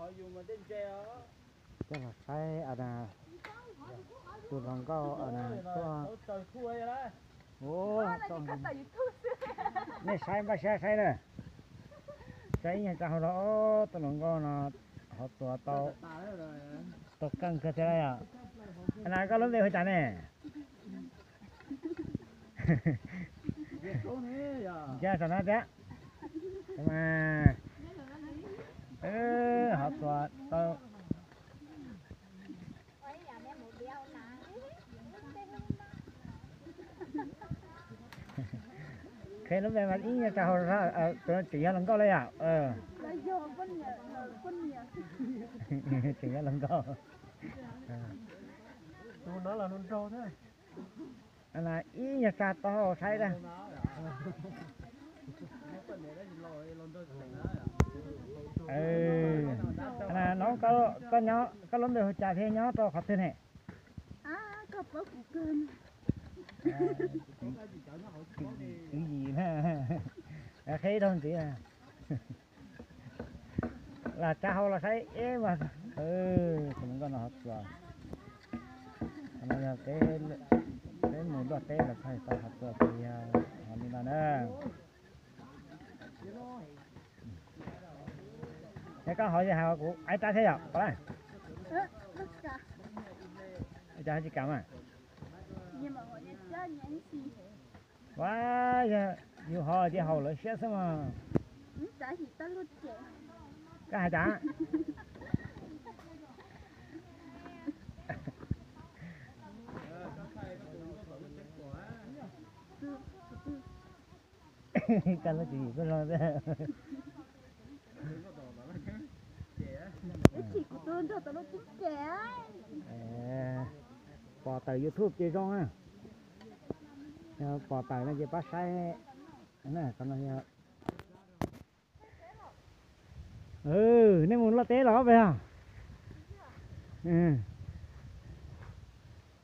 Koj los saib a, tus hluas nkauj a, tuaj. Nej saib, npaj siab saib na. Saib ib nyuag tsa hauv los, tus hluas nkauj no hov tsuas tau, tau keej kawg thiab yom. Na koj lub npe hu cas ne? Ntsia saum no thiab. Hov tsuas tau. Qhia lub npe mas ib nyuag tsa hauv, tseem yog hluas nkauj li yom. Tseem yog hluas nkauj. Tus no los hluas nraug thiab. Ib nyuag tsa tau saib na. No, koj lub npe hu cas thiab nyob rau qhov twg ne? Kwv Yim na, qheb rau ntxiv. Los tsa hauv los saib eb mas, tus hluas nkauj no hov tsuas. No yog peb mus luaj teb los txog tau hov tsuas ces yog hov li no na. Es koj hov yog hais kuv aiv rab thiab yom, Pov Laj? Cas tsis kam mas? Ua yog yus hov ces haum lawv siab xwb mas. Koj hais cas? Koj lub tswv yim kuj zoo thiab. Pom tawm YouTube ces zoo na. Pom tawm no ces pab saib na, qhov no yog. Nej mus luaj teb los puas yog?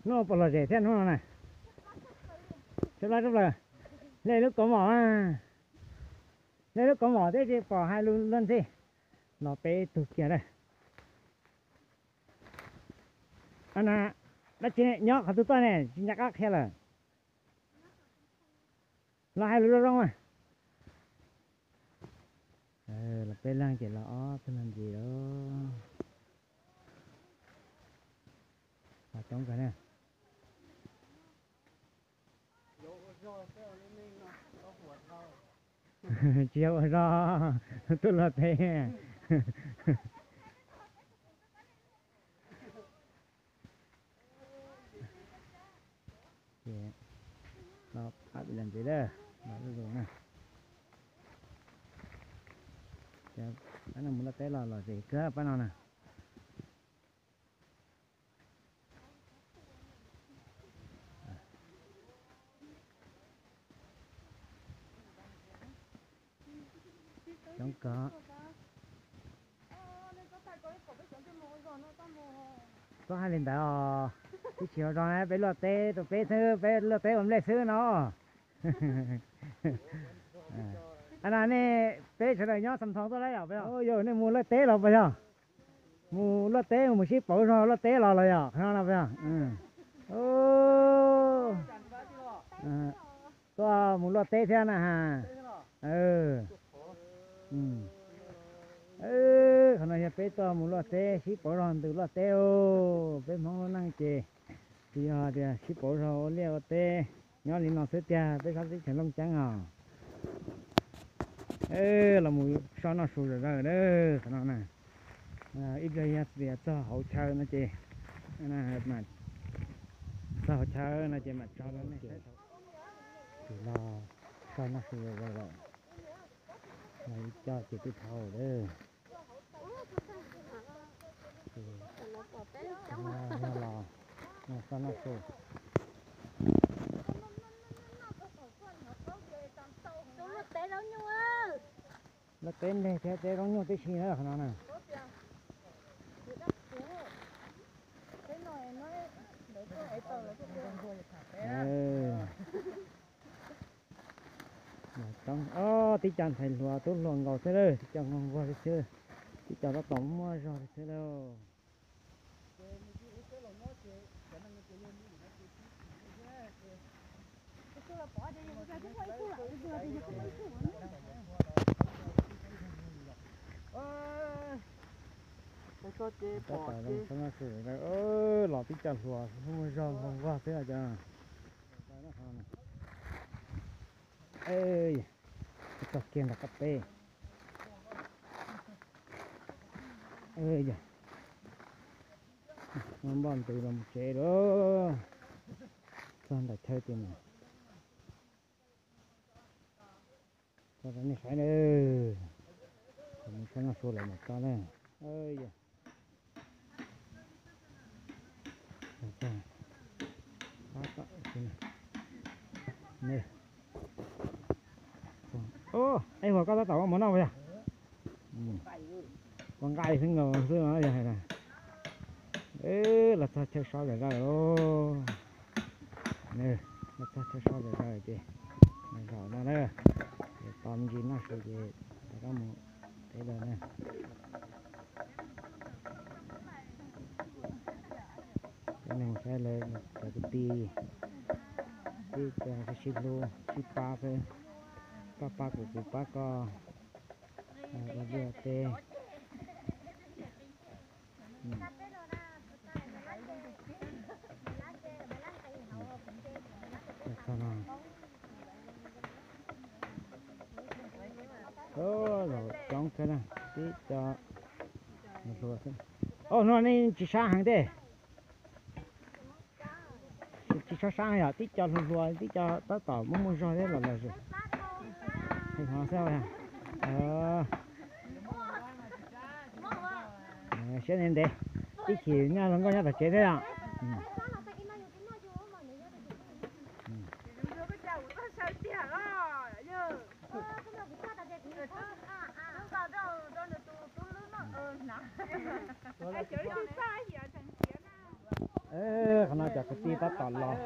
Hnub no puas lom zem thiab hnub no na? Sab lab sab plaws. Hle lub kaus mom, hle lub kaus mom thiab tsis pom hais lus luag ntxhi. Los peb tug kiag lawm. Dab tsi ne, nyob qhov twg tuaj ne, tsis nco qab qhia lawm. Los hais lus zoo zoo mas. Los peb leeg ces los ob tug leeg ntxiv lawm. Los coob kawg na. Tsis yog ua zog, tuaj luaj teb. Ces los pab ib leeg ntxiv lawm, los lub zoo na. Pab no mus luaj teb los lom zem kawg pab no na. Coob kawg. Koj hais li ntawd os, twb tsis ua zog na, peb luaj teb rau peb xwb, peb luaj teb ua nplej xwb no. Na nej peb sawv daws nyob Xam Thoo tuaj lawm yom? Yog nej mus luaj teb los puas yog? Mus luaj teb mus sib pauv zog luaj teb los los yom, qhov no no puas yog? Tuaj mus luaj teb thiab na has. Qhov no yog peb tuaj mus luaj teb sib pauv zog ntws luaj teb. Peb Hmoob lub neej ces tsis yog tias sib pauv zog ua liaj ua teb nyob li no xwb tiag, peb sab teb chaws Looj Ceeb os. Los mus so noj su zom zaws qhov no na. Ib pliag yog tias txog hauv chaw no ces, txog hauv chaw no ces mam tso rau nej saib. Ces los so noj su zom zaws lawm, los ib co ces twb dhau lawm. Los so noj su. Luaj teb nplej thiab teb zaub nyuj tib si na qhov no na. Tib co ntxhais hluas tub hluas nkaus xwb, tib co nquag nquag li xwb. Tib co tab tom muaj zog li thiab lauj. Tab tom zoo sab naj su, los tib co hluas muaj zog hluas nquag xwb os cov. Txog kiag nram qab teb. Yog, npoj ntws los mus tsev lawm. Txog nram chaw ces mus tso rau nej saib na. Mus saib noj su lawm mam tso na. Yog, tab tom, ej, Huas koj tab tom ua mov noj puas yog? Ua nqaij xwb nkaus xwb no yog hais tias los txog chaw so zom zaws lauj. Los txog chaw so zom zaws ces zaum no na, ces tos me ntsis noj su ces rov qab mus pem lawm na. Cov neeg saib lawv cov kwv tij, tib co sib hlub sib pab xwb, koj pab kuv kuv pab koj, ua liaj ua teb. Zaum coob thiab na, tib co hluas xwb. Oj, no nej tsis sab heev tej. Tsis tshua sab yom, tib co hluas hluas, tib co tab tom muaj muaj zog thiab los los. Hov xwb. Siab ntev ntev, ib chim nyob zoo nkauj nyob tom tsev thiab yom. Qhov no cov kwv tij tab tom los,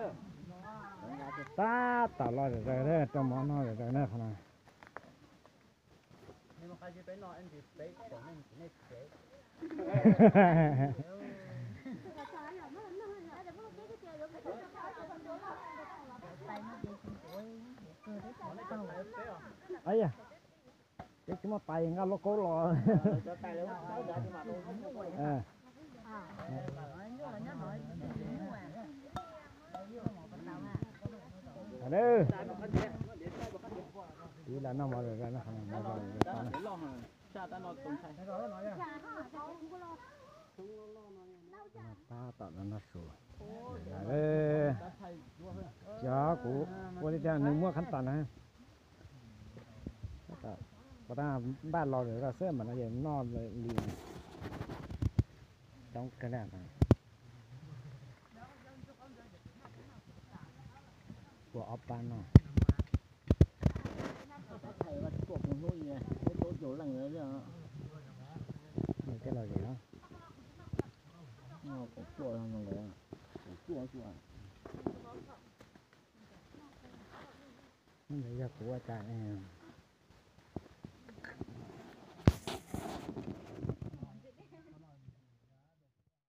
tab tom los zom zaws rau mov noj zom zaws na qhov no. Peb tsis muaj tais nqa lauj kaub los. Tiv las noj mov zom zaws no, mov zom zaws tau na. Tab tom no noj su. Cov kuv ua li tias nws muaj khab tas na. Tab tom npaj los lawm xwb mas no yog noj li coob kawg li. Ua ob pab no. Tej los zem os. Ntawd yog kuv ua cas ne?